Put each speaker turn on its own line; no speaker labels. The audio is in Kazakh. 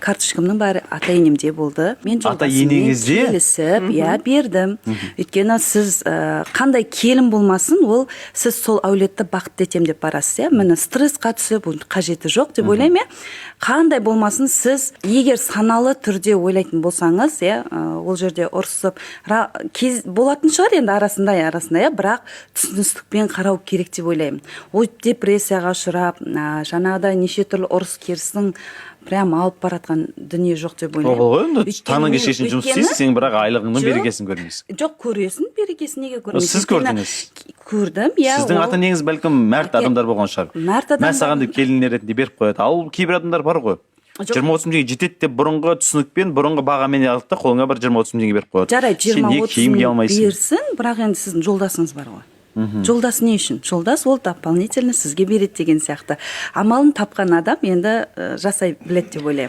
Карточкамның бәрі ата енемде болды. Мен
Ата
жолдасыммен
енеңізде?
келісіп, иә, бердім. Өйткені сіз қандай келін болмасын, ол сіз сол әулетті бақытты етемін деп барасыз, иә. Міне, стрессқа түсіп, оның қажеті жоқ деп ойлаймын, иә. Қандай болмасын, сіз егер саналы түрде ойлайтын болсаңыз, иә, ол жерде ұрысып кез болатын шығар енді арасында, иә, бірақ түсіністікпен қарау керек деп ойлаймын. Ол депрессияға ұшырап, жаңағыдай неше түрлі ұрыс керістің прям алып баратқан дүние жоқ деп ойлаймын.
Ол ғой енді.
Өйткені
Таңнан кешке шейін жұмыс
өйткені-
істейсің сен, бірақ айлығыңның
Жоқ.
берекесін көрмейсің.
Жоқ, көресің берекесін, неге көрмейсің?
Сіз
Өйткені
көрдіңіз.
Көрдім, иә.
Сіздің ата енеңіз бәлкім мәрт адамдар болған шығар.
Мәрт адамдар.
Мә саған деп келін ретінде беріп қояды. Ал кейбір адамдар бар ғой,
Жоқ.
20-30 мың теңге жетеді деп, бұрынғы түсінікпен, бұрынғы бағамен алады да, қолыңа бір 20-30 мың теңге беріп қояды.
Жарайды,
Сен
20
не
30
киім кие
мың
алмайсың.
берсін, бірақ енді сіздің жолдасыңыз бар ғой. Жолдас не үшін? Жолдас ол дополнительно сізге береді деген сияқты. Амалын тапқан адам енді жасай біледі деп ойлаймын.